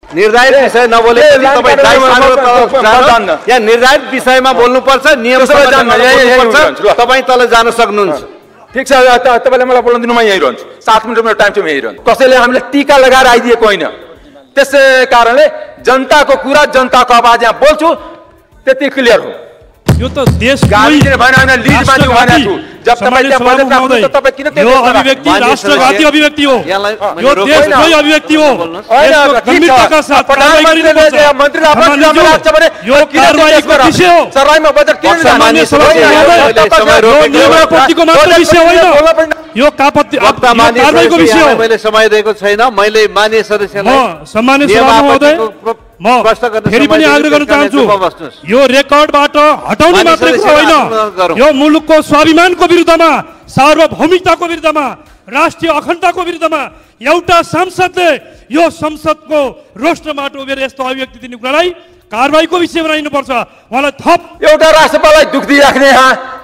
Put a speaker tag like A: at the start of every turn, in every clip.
A: निर्धारित विषय नबोलेपछि तपाईँ यहाँ निर्धारित विषयमा बोल्नुपर्छ, नियम बोल्नुपर्छ। तपाईँ तल जान सक्नुहुन्छ।
B: ठिक छ, तपाईँले मलाई बोल्न दिनु, म यहीँ रहन्छु। 7 मिनट मेरो टाइम छ, म यहीँ रहन्छु। कसैले हामीले टीका लगाएर आइदिएको होइन। त्यसै कारणले जनताको कुरा, जनताको आवाज यहाँ बोल्छु, त्यति क्लियर हो।
C: यो त देश
B: गाली दिने भएन, होइन लिडमा दिनु भनेको छु। जब तपाईँ त्यहाँ बजेट राख्नु त तपाईँ किन
C: यो अभिव्यक्ति राष्ट्रघाती अभिव्यक्ति हो, यो देशद्रोही अभिव्यक्ति हो। गम्भीरताका साथ कारबाही गरिनुपर्छ।
B: मन्त्रीले आफ्नो जिल्लामा लाग्छ भने
C: यो कारबाहीको विषय हो।
B: सरलाईमा बजेट किन
C: सामान्य सभापति महोदय, यो नियमावलीको मात्र विषय होइन, यो कारबाहीको विषय हो।
A: मैले समय दिएको छैन। मैले माननीय सदस्यलाई
C: सम्मान्य सभापति महोदय, म फेरि पनि आग्रह गर्न चाहन्छु, यो रेकर्डबाट हटाउने मात्रै कुरा होइन, यो मुलुकको स्वाभिमानको विरुद्धमा, सार्वभौमिकताको विरुद्धमा, राष्ट्रिय अखण्डताको विरुद्धमा एउटा सांसदले यो संसदको रोस्टरबाट उभिएर यस्तो अभिव्यक्ति दिने कुरालाई कारबाहीको विषय बनाइनुपर्छ। उहाँलाई थप
B: एउटा राष्ट्रपाललाई दुख दिइराख्ने,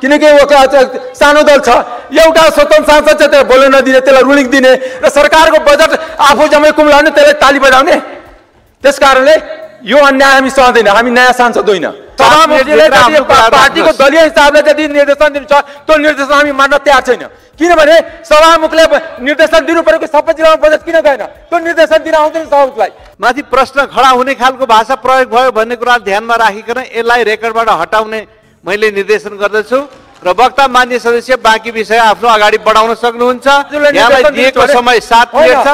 B: किनकि सानो दल छ, एउटा स्वतन्त्र सांसद चाहिँ त्यसलाई बोल्न नदिने, त्यसलाई रुलिङ दिने र सरकारको बजेट आफू जम्मै कुम्लाउने, त्यसलाई ताली बजाउने। त्यस कारणले यो अन्याय हामी सहँदैन। हामी नयाँ सांसद होइन। सभामुखले पार्टीको दलीय हिसाबले यदि निर्देशन दिनु छ, त्यो निर्देशन हामी मान्न तयार छैन। किनभने सभामुखले निर्देशन दिनु परेको सबै जिल्लामा बजेट किन गएन, त्यो निर्देशन दिन आउँदैन सभामुखलाई।
A: माथि प्रश्न खडा हुने खालको भाषा प्रयोग भयो भन्ने कुरा ध्यानमा राखिकन यसलाई रेकर्डबाट हटाउने मैले निर्देशन गर्दछु र वक्ता मान्य सदस्य बाँकी विषय आफ्नो अगाडि बढाउन सक्नुहुन्छ। यहाँलाई दिएको समय 7 मिनेट छ।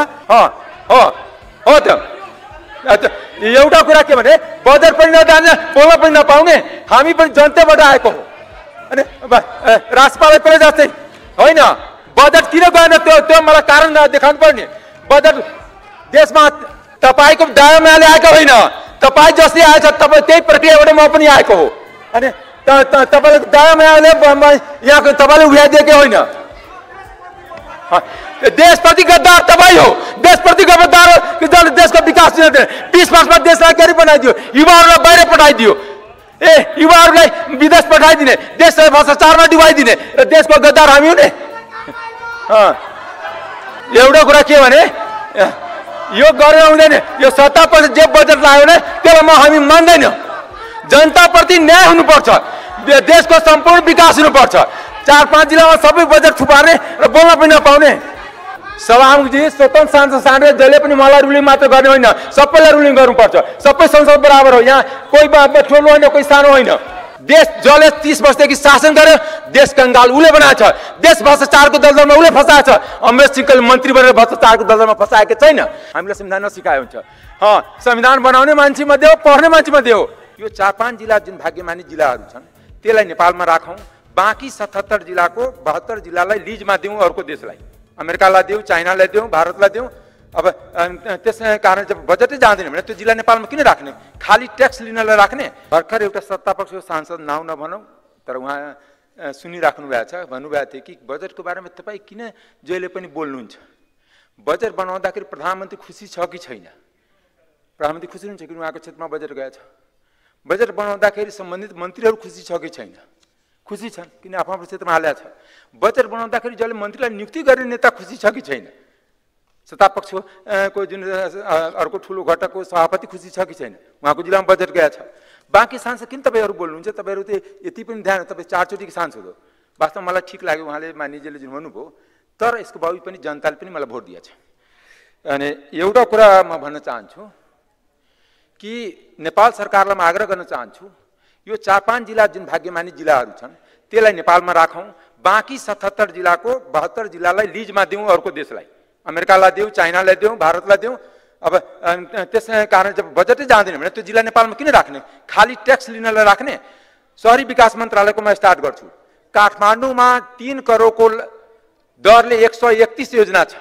B: हो त एउटा कुरा के भने बजेट पनि नजाने, बोल्न पनि नपाउने, हामी पनि जनताबाट आएको हो। अनि राष्ट्रपाललाई पहिले जस्तै होइन, बजेट किन गएन त्यो मलाई कारण देखाउनु पर्ने। बजेट देशमा तपाईँको दायामाले आएको होइन, तपाईँ जस्तै आएछ, तपाईँ त्यही प्रक्रियाबाट म पनि आएको हो। अनि तपाईँले दायामाले यहाँको तपाईँले उठाइदिएकै होइन। देशप्रति गद्दार तपाईँ हो। देशप्रति गद्दार जसले देशको विकास 20 वर्षमा देशलाई गरी बनाइदियो, युवाहरूलाई बाहिर पठाइदियो, युवाहरूलाई विदेश पठाइदिने, देशलाई भ्रष्टाचारमा डुबाइदिने र देशको गद्दार हामी हुने। एउटा कुरा के भने यो गरेर हुँदैन। यो सत्तापछि जे बजेट लाग्यो भने त्यसलाई हामी मान्दैन। जनताप्रति न्याय हुनुपर्छ, देशको सम्पूर्ण विकास हुनुपर्छ। 4-5 जिल्लामा सबै बजेट थुपार्ने र बोल्न पनि नपाउने। सभामुखजी स्वतन्त्र सांसद जहिले पनि मलाई रुलिङ मात्र गर्ने होइन, सबैलाई रुलिङ गर्नुपर्छ। सबै संसद बराबर हो। यहाँ कोही ठुलो होइन, कोही सानो होइन। देश जसले 30 वर्षदेखि शासन गर्यो, देश कंगाल उसले बनाएको छ। देश भ्रष्टाचारको दलदलमा उसले फसाएको छ। अमरेश सिंहले मन्त्री बनेर भ्रष्टाचारको दलदलमा फसाएको छैन। हामीलाई संविधान नसिकायो हुन्छ। संविधान बनाउने मान्छे मध्ये हो, पढ्ने मान्छे मध्ये हो। यो 4-5 जिल्ला जुन भाग्यमानी जिल्लाहरू छन् त्यसलाई नेपालमा राखौँ। बाँकी 77 जिल्लाको 72 जिल्लालाई लिजमा दिउँ, अर्को देशलाई, अमेरिकालाई दिउँ, चाइनालाई दिउँ, भारतलाई दिउँ। अब त्यसै कारण जब बजेटै जाँदैन भने त्यो जिल्ला नेपालमा किन राख्ने? खाली ट्याक्स लिनलाई राख्ने? भर्खर एउटा सत्तापक्षको सांसद नाउँ नभनौँ, तर उहाँ सुनिराख्नु भएको छ, भन्नुभएको थियो कि बजेटको बारेमा तपाईँ किन जहिले पनि बोल्नुहुन्छ? बजेट बनाउँदाखेरि प्रधानमन्त्री खुसी छ कि छैन? प्रधानमन्त्री खुसी हुनुहुन्छ कि उहाँको क्षेत्रमा बजेट गएछ? बजेट बनाउँदाखेरि सम्बन्धित मन्त्रीहरू खुसी छ कि छैन? खुसी छन्, किन आफ्नो क्षेत्रमा हालेको छ। बजेट बनाउँदाखेरि जसले मन्त्रीलाई नियुक्ति गर्ने नेता खुसी छ कि छैन? सत्तापक्षको जुन अर्को ठुलो घटकको सभापति खुसी छ कि छैन? उहाँको जिल्लामा बजेट गएको छ। बाँकी सांसद किन तपाईँहरू बोल्नुहुन्छ? तपाईँहरू त यति पनि ध्यान, तपाईँ 4 चोटिको सांसद हो। वास्तवमा मलाई ठिक लाग्यो उहाँले मानिजीले जुन भन्नुभयो, तर यसको बावजुद पनि जनताले पनि मलाई भोट दिएछ। अनि एउटा कुरा म भन्न चाहन्छु कि नेपाल सरकारलाई म आग्रह गर्न चाहन्छु, यो 4-5 जिल्ला जुन भाग्यमानी जिल्लाहरू छन् त्यसलाई नेपालमा राखौँ। बाँकी 77 जिल्लाको 72 जिल्लालाई लिजमा दिउँ, अर्को देशलाई, अमेरिकालाई दिउँ, चाइनालाई दिउँ, भारतलाई दिउँ। अब त्यसै कारण जब बजेटै जाँदैन भने त्यो जिल्ला नेपालमा किन राख्ने? खाली ट्याक्स लिनलाई राख्ने? शहरी विकास मन्त्रालयको म स्टार्ट गर्छु। काठमाडौँमा 3 करोडको दरले 131 योजना छ।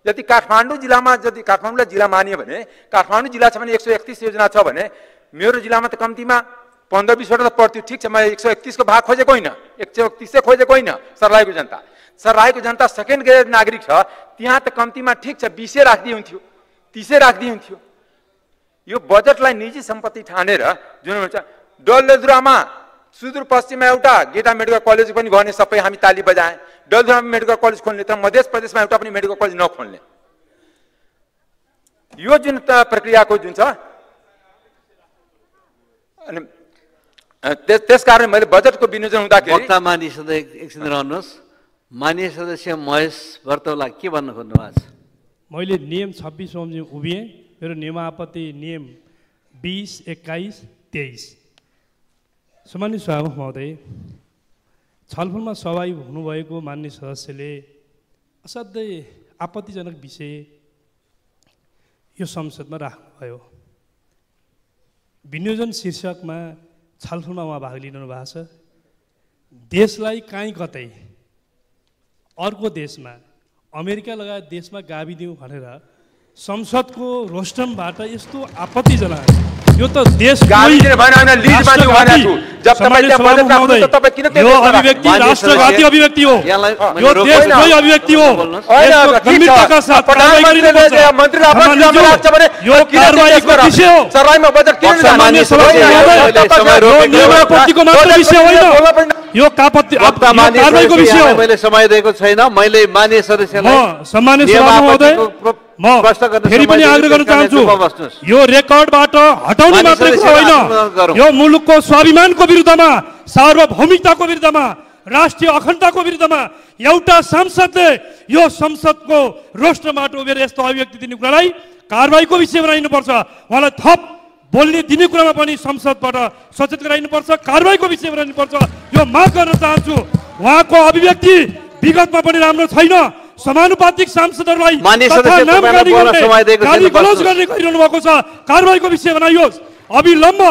B: यदि काठमाडौँ जिल्लामा, यदि काठमाडौँलाई जिल्ला मानियो भने, काठमाडौँ जिल्ला छ भने 131 योजना छ भने मेरो जिल्लामा त कम्तीमा 15-20 वटा त पर्थ्यो। ठिक छ, म 131 को भाग खोजेको होइन, 131 खोजेको होइन। सर्लाहीको जनता, सर्लाहीको जनता सेकेन्ड ग्रेड नागरिक छ, त्यहाँ त कम्तीमा ठिक छ 20 राख्दिए हुन्थ्यो, 30 राख्दिए हुन्थ्यो। यो बजेटलाई निजी सम्पत्ति ठानेर जुन हुन्छ, डलधुरामा सुदूरपश्चिममा एउटा गेटा मेडिकल कलेज पनि गर्ने, सबै हामी ताली बजाए। डलधुरामा मेडिकल कलेज खोल्ने, तर मध्य प्रदेशमा एउटा पनि मेडिकल कलेज नखोल्ने। यो जुन प्रक्रियाको जुन छ अनि त्यसकारण मैले बजेटको विनियोजन हुँदाखेरि
A: वक्ता मान्य सदस्य एकछिन रहनुहोस्। मान्य सदस्य महेश भर्तौला के भन्न खोज्नु भएको छ?
C: मैले नियम 26 बमोजिम उभिएँ। मेरो नियमापत्ति नियम 20, 21, 23। सम्मानित सभामुख महोदय, छलफलमा सहभागी हुनुभएको मान्य सदस्यले असाध्यै आपत्तिजनक विषय यो संसदमा राख्नुभयो। विनियोजन शीर्षकमा छलफलमा उहाँ भाग लिनु भएको छ। देशलाई काहीँ कतै अर्को देशमा अमेरिका लगायत देशमा गाभिदिउँ भनेर संसदको रोस्टमबाट यस्तो आपत्तिजनक यो त देश यो अभिव्यक्ति राष्ट्रघाती अभिव्यक्ति हो। यो देशद्रोही अभिव्यक्ति हो। गम्भीरताका साथ कारबाही गरिनुपर्छ। यो कारबाहीको विषय हो। सामान्य नियमावलीको मात्र विषय होइन, यो कारबाहीको विषय हो।
A: मैले समय दिएको छैन। मैले मान्य सदस्यलाई
C: सम्मान्य सभामुख महोदय म फेरि पनि आग्रह गर्न चाहन्छु, यो रेकर्डबाट हटाउने मात्रै कुरा होइन, यो मुलुकको स्वाभिमानको विरुद्धमा, सार्वभौमिकताको विरुद्धमा, राष्ट्रिय अखण्डताको विरुद्धमा एउटा सांसदले यो संसदको रोस्टरबाट उभिएर यस्तो अभिव्यक्ति दिने कुरालाई कारबाहीको विषय बनाइनुपर्छ। उहाँलाई थप बोल्ने दिने कुरामा पनि संसदबाट सचेत गराइनुपर्छ, कारबाहीको विषय बनाइनुपर्छ। यो माग गर्न चाहन्छु। उहाँको अभिव्यक्ति विगतमा पनि राम्रो छैन। समानुपातिक सांसदहरूलाई गाली गलौज गर्ने गरिरहनु भएको छ। कारबाहीको विषय बनाइयोस् अविलम्ब।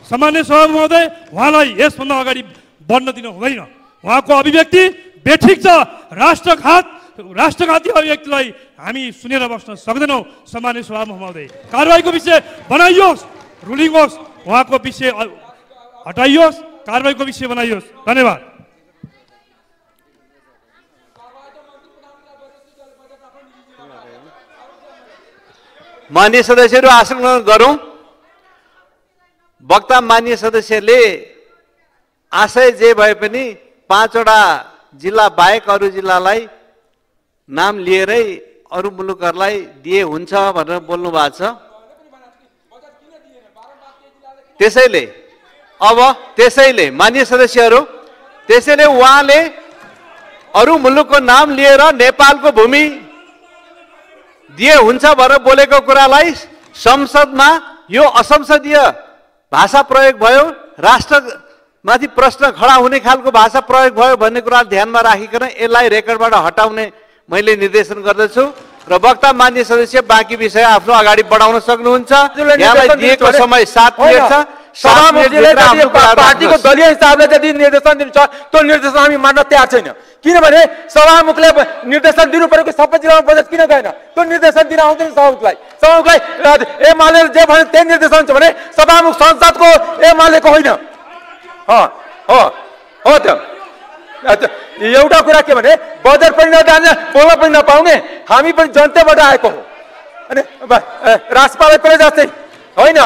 C: सामान्य सभामुख महोदय, उहाँलाई यसभन्दा अगाडि बढ्न दिनु हुँदैन। उहाँको अभिव्यक्ति बेठिक छ। राष्ट्रघाती अभिव्यक्तिलाई हामी सुनेर बस्न सक्दैनौँ। सामान्य सभामुख महोदय, कारबाहीको विषय बनाइयोस्, रुलिङ होस्, उहाँको विषय हटाइयोस्, कारबाहीको विषय बनाइयोस्। धन्यवाद।
A: मान्य सदस्यहरू आसन ग्रहण गरौँ। वक्ता मान्य सदस्यले आशय जे भए पनि 5वटा जिल्ला बाहेक अरू जिल्लालाई नाम लिएरै अरू मुलुकहरूलाई दिए हुन्छ भनेर बोल्नु भएको छ। त्यसैले मान्य सदस्यहरू, त्यसैले उहाँले अरू मुलुकको नाम लिएर नेपालको भूमि दिए हुन्छ भनेर बोलेको कुरालाई संसदमा यो असंसदीय भाषा प्रयोग भयो, राष्ट्रमाथि प्रश्न खडा हुने खालको भाषा प्रयोग भयो भन्ने कुरा ध्यानमा राखिकन यसलाई रेकर्डबाट हटाउने मैले निर्देशन गर्दछु र वक्ता मान्य सदस्य बाँकी विषय आफ्नो अगाडि बढाउन सक्नुहुन्छ। यहाँलाई दिएको समय 7 मिनेट छ।
B: पार्टीको दलीय हिसाबले यदि निर्देशन दिनु छ त्यो निर्देशन हामी मान्न तयार छैन। किनभने सभामुखले निर्देशन दिनु परेको सबै जिल्लामा बजेट किन गएन? त्यो निर्देशन दिन आउँदैन सभामुखलाई। एमाले जे भने त्यही निर्देशन छ भने सभामुख संसदको एमालेको होइन। हो त एउटा कुरा के भने बजेट पनि नजाने, बोल्न पनि नपाउने, हामी पनि जनताबाट आएको हो। अनि राष्ट्रपालले पनि जस्तै होइन,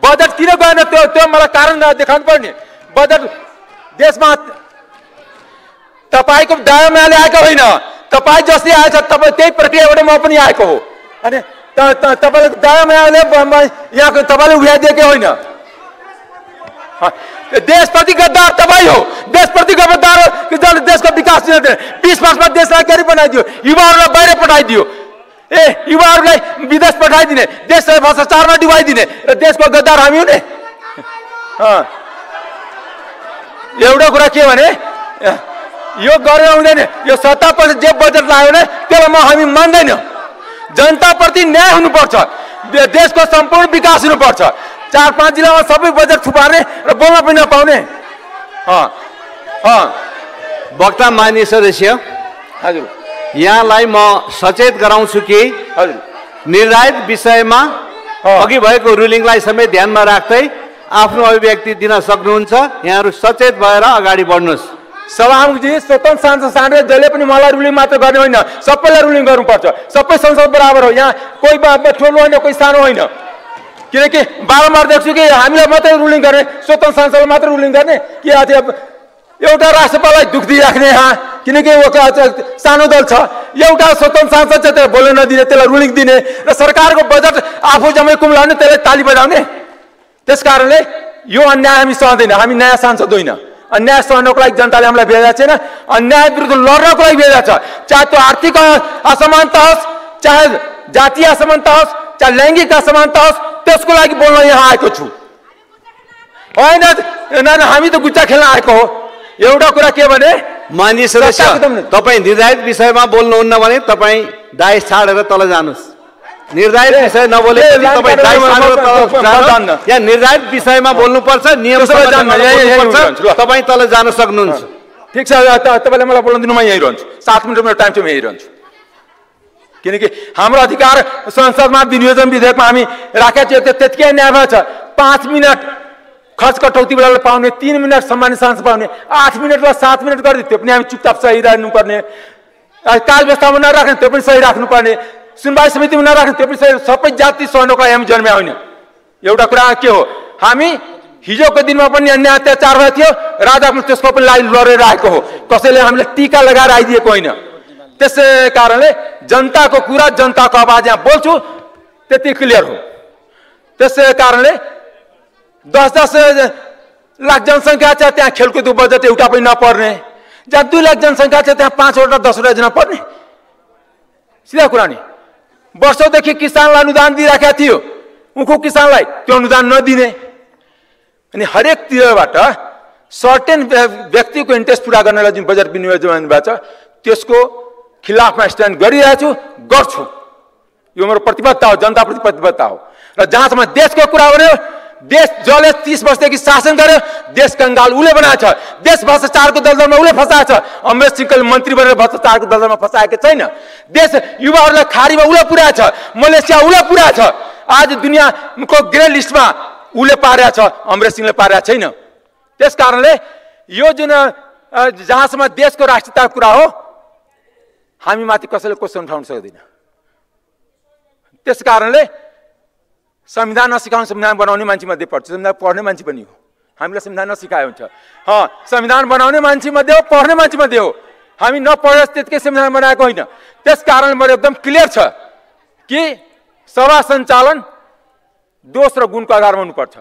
B: बजेट किन गएन त्यो मलाई कारण देखाउनु पर्ने। बजेट देशमा तपाईको दायामाले आएको होइन, तपाईँ जसले आएछ तपाईँ त्यही प्रक्रियाबाट म पनि आएको हो। अनि तपाईँले दायामाले यहाँको तपाईँले उठाइदिएकै होइन। देशप्रति गद्दार तपाईँ हो। देशप्रति गद्दार हो जसले देशको विकास दिन 20 वर्षमा देशलाई गरी बनाइदियो, युवाहरूलाई बाहिर पठाइदियो, युवाहरूलाई विदेश पठाइदिने, देशलाई भ्रष्टाचारमा डुबाइदिने र देशको गद्दार हामी हो नि। एउटा कुरा के भने यो गरेर हुँदैन। यो सत्तापछि जे बजेट लाग्यो भने त्यसलाई हामी मान्दैन। जनताप्रति न्याय हुनुपर्छ, देशको सम्पूर्ण विकास हुनुपर्छ। 4-5 जिल्लामा सबै बजेट थुपार्ने र बोल्न पनि नपाउने।
A: वक्ता मान्य सदस्य,
B: हजुर,
A: यहाँलाई म सचेत गराउँछु कि निर्धारित विषयमा अघि भएको रुलिङलाई समेत ध्यानमा राख्दै आफ्नो अभिव्यक्ति दिन सक्नुहुन्छ। यहाँहरू सचेत भएर अगाडि बढ्नुहोस्।
B: सभामुखजी, स्वतन्त्र सांसद साँडे जसले पनि मलाई रुलिङ मात्र गर्ने होइन, सबैलाई रुलिङ गर्नुपर्छ। सबै संसद बराबर हो। यहाँ कोही ठुलो होइन, कोही सानो होइन। किनकि बारम्बार देख्छु कि हामीलाई मात्रै रुलिङ गर्ने, स्वतन्त्र सांसदलाई मात्रै रुलिङ गर्ने। के एउटा राष्ट्रपाललाई दुख दिइराख्ने किनकि सानो दल छ, एउटा स्वतन्त्र सांसद छ त्यसलाई बोल्न नदिने, त्यसलाई रुलिङ दिने र सरकारको बजेट आफू जम्मै कुम्लाउने, त्यसलाई ताली बजाउने। त्यसकारणले यो अन्याय हामी सहँदैन। हामी नयाँ सांसद होइन, अन्याय सहनको लागि जनताले हामीलाई भेजेको छैन, अन्याय विरुद्ध लड्नको लागि भेजेको छ। चाहे त्यो आर्थिक असमानता होस्, चाहे जातीय असमानता होस्, चाहे लैङ्गिक असमानता होस्, त्यसको लागि बोल्न यहाँ आएको छु। होइन हामी त गुच्चा खेल्न आएको हो। एउटा कुरा के भने
A: माननीय सदस्य, तपाईँ निर्धारित विषयमा बोल्नुहुन्न भने तपाईँ दाइस छाडेर तल जानुहोस्। निर्धारित विषय नबोले या निर्धारित विषयमा बोल्नुपर्छ, नियम तपाईँ तल जान सक्नुहुन्छ।
B: ठिक छ, तपाईँले मलाई बोल्न दिनु, म यहीँ रहन्छु। 7 मिनट मेरो टाइम छ, म यहीँ रहन्छु। किनकि हाम्रो अधिकार संसदमा विनियोजन विधेयकमा हामी राखेका थियौँ, त्यतिकै न्यायमा छ। 5 मिनट खर्च कटौती बेला पाउने, 3 मिनट सम्मानित सांसद पाउने, 8 मिनटलाई 7 मिनट गरिदियो, त्यो पनि हामी चुपचाप सही राख्नुपर्ने। काल व्यवस्थामा नराख्ने, त्यो पनि सही राख्नुपर्ने। सुनवाई समितिमा नराख्ने, त्यो पनि सही। सबै जाति सहनको लागि हामी जन्म्या होइन। एउटा कुरा के हो, हामी हिजोको दिनमा पनि अन्याय अत्याचार भएको थियो, राजा पनि त्यसको पनि लागि लडेर आएको हो। कसैले हामीलाई टीका लगाएर आइदिएको होइन। त्यसै कारणले जनताको कुरा, जनताको आवाज यहाँ बोल्छु, त्यति क्लियर हो। त्यसै कारणले 10-10 लाख जनसङ्ख्या छ, त्यहाँ खेलकुद बजेट एउटा पनि नपर्ने। जहाँ 2 लाख जनसङ्ख्या छ, त्यहाँ 5वटा 10वटा जना पर्ने। सिधा कुरा नि, वर्षौँदेखि किसानलाई अनुदान दिइराखेका थियो, उखु किसानलाई त्यो अनुदान नदिने। अनि हरेक तिरबाट सर्टेन व्यक्तिको इन्ट्रेस्ट पुरा गर्नलाई जुन बजेट विनियोजन भएको छ, त्यसको खिलाफमा स्ट्यान्ड गरिरहेको छु, गर्छु। यो मेरो प्रतिबद्धता हो, जनताप्रति प्रतिबद्धता हो। र जहाँसम्म देशको कुरा गर्यो, देश जसले 30 वर्षदेखि शासन गर्यो, देश कंगाल उसले बनाएको छ। देश भ्रष्टाचारको दलदलमा उसले फसाएको छ। अमरेश सिंहले मन्त्री बनेर भ्रष्टाचारको दलदलमा फसाएको छैन। देश युवाहरूलाई खाडीमा उसले पुर्याएको छ, मलेसिया उसले पुर्याएको छ। आज दुनियाँको ग्रे लिस्टमा उसले पारेको छ, अमरेश सिंहले पारेको छैन। त्यस कारणले यो जुन जहाँसम्म देशको राष्ट्रियताको कुरा हो, हामी माथि कसैले क्वेसन उठाउन सक्दैन। त्यस कारणले संविधान नसिकाउनु, संविधान बनाउने मान्छे मध्ये पर्छ, संविधान पढ्ने मान्छे पनि हो। हामीलाई संविधान नसिकायो हुन्छ। संविधान बनाउने मान्छे मध्ये हो, पढ्ने मान्छे मध्ये हो। हामी नपढेर त्यतिकै संविधान बनाएको होइन। त्यस कारण मेरो एकदम क्लियर छ कि सभा सञ्चालन दोष र गुणको आधारमा हुनुपर्छ।